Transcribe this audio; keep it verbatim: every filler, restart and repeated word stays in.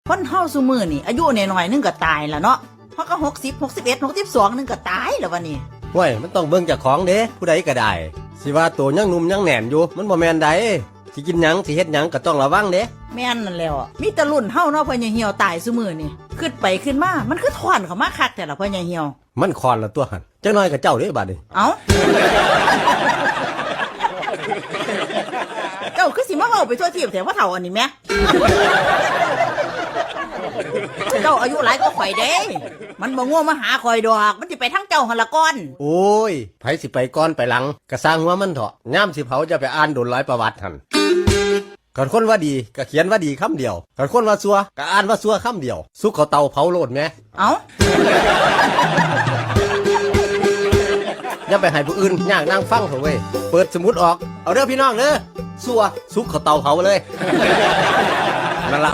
คนเฮาซุมื้อนี่อายุน้อยๆหนึ่งก็ตายละเนาะ เฮาก็หกสิบ หกสิบเอ็ด หกสิบสองหนึ่งก็ตายแล้ววะนี่ ห้วย มันต้องเบิ่งเจ้าของเด้ ผู้ใดก็ได้ สิว่าโตยังหนุ่มยังแน่นอยู่ มันบ่แม่นใด สิกินหยัง สิเฮ็ดหยังก็ต้องระวังเด้ แม่นนั่นแหล้ว มีแต่รุ่นเฮาเนาะ พ่อใหญ่เหี่ยวตายซุมื้อนี่ คิดไปคิดมา มันคือถ่อนเข้ามาคักแท้ล่ะ พ่อใหญ่เหี่ยว มันคอนละตัวหั่น จักหน่อยก็เจ้าเด้บัดนี้ เอ้า เจ้าคือสิมาเว้าไปทั่วทีปแท้ พ่อเฒ่าอันนี้แหม เจ้าอายุหลายกว่าข่อยเด้ มันบ่งั่วมาหาข่อยดอก มันสิไปทางเจ้าหั่นละก่อน โอ้ย ไผสิไปก่อนไปหลัง ก็ซ่างหัวมันเถาะ ยามสิเผาอย่าไปอ่านโดนหลายประวัติหั่น คันคนว่าดีก็เขียนว่าดีคำเดียว คันคนว่าซั่วก็อ่านว่าซั่วคำเดียว สุกเข้าเตาเผาโลดแหม เอ้า อย่าไปให้ผู้อื่นยากนั่งฟังเถาะเว้ย เปิดสมุดออก เอาเด้อพี่น้องเด้อ ซั่ว สุกเข้าเตาเผาเลย นั่นละ